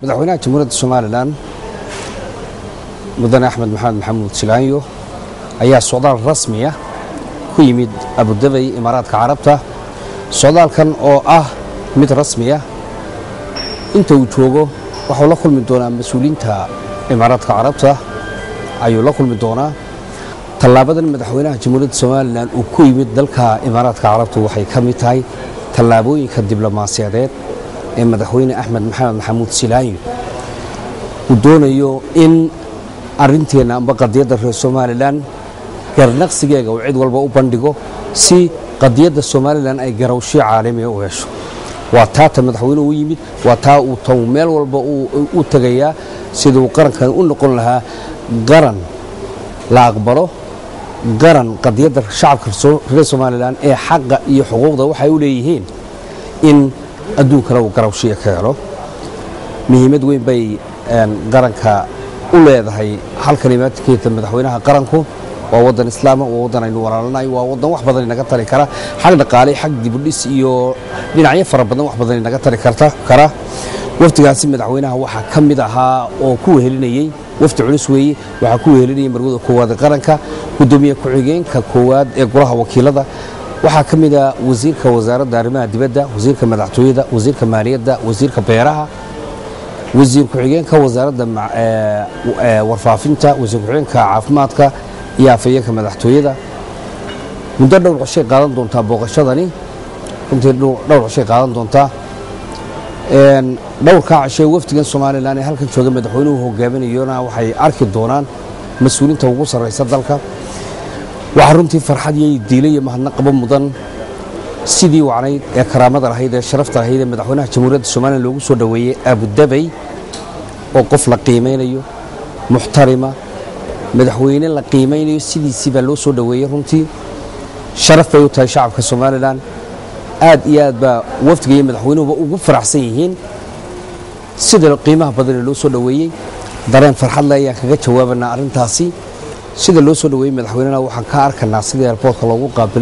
Madaxweynaha Jamhuuriyadda Somalilan, Mudane Axmed Maxamed Maxamuud Silaanyo, ayaa socdaal rasmi ah ku yimid Abudabay, Imaaraadka Carabta. Socdaalkan oo ah mid rasmi ah, inta uu joogo waxuu la kulmi doonaa mas-uuliyiinta Imaaraadka Carabta ayuu la kulmi doonaa. Tallaabadan madaxweynaha Jamhuuriyadda Somalilan uu ku yimid dalka Imaaraadka Carabta waxay ka mid tahay tallaabooyinka diblomaasiyadeed ee madaxweyne Axmed Maxamed Maxamuud Silaanyo uu doonayo in arrinteenna amba qadiyadda reer Somalilan garnaqsigeega uu cid walba u bandhigo, si qadiyadda Somalilan ay garawshiyo caalamiga u hesho. Waa taata madaxweynuhu u yimid, waa taa uu tan meel walba u tegayaa, siduu qarankan u noqon lahaa qaran la aqbalo, qaran qadiyadda shacabka reer Somalilan ee xaqa iyo xuquuqda waxay u leeyihiin in adduunkana uu garawshiya ka helo. Muhiimad weyn bay qaranka u leedahay halkan imaadkeeda madaxweynaha qaranku. Waa waddan islaama, waa waddan aynu walaalanahay, waa waddan wax badan inaga tari kara xag dhaqaale, xag dibudhis iyo dhinacyo fara badan wax badan inaga tari karta kara. Wafdigaasi madaxweynaha waxaa ka mid ahaa oo ku wehelinayey, wafdi culus weeye, waxaa ku wehelinayay marwada koowaad ee qaranka, gudoomiye ku-xigeenka koowaad ee golaha wakiilada, waxaa ka mid ah wasiirka wasaaradda arrimaha dibadda, wasiirka madaxtooyada, wasiirka maaliyadda, wasiirka beeraha, wasiir ku-xigeenka wasaaradda warfaafinta, wasiir ku-xigeenka caafimaadka iyo afhayeenka madaxtooyada. Muddo dhowr coshay qaadan doontaa booqashadani, runtii dhowr coshay qaadan doontaa. Dhowrkaa cashee wafdigan Somalilan ee halkan jooga madaxweynuhu hogaaminayona waxay arki doonaan mas-uuliinta ugu sarraysa dalka. Waxaa runtii farxad iyo diile iyo mahadnaqabo mudan sidii wacnayd ee karaamada lahayd ee sharafta lahayd ee madaxweynaha Jamhuuriyadda Somalilan loogu soo dhoweeyey Abudabay, oo qof la qiimaynayo muxtarima, madaxweyne la qiimaynayo sidiisii baa loo soo dhoweeyey. Runtii sharaf bay u tahay shacabka Somalilan, aad iyo aad baa wafdiga iyo madaxweynuhuba ugu faraxsan yihiin sida qiimaha badan ee loo soo dhoweeyey. Dareen farxad leh ayaan kaga jawaabanaa arrintaasi. Sida loo soo dhoweeyey madaxweynena waxaan ka arkanaa sidii airportka loogu qaabilay.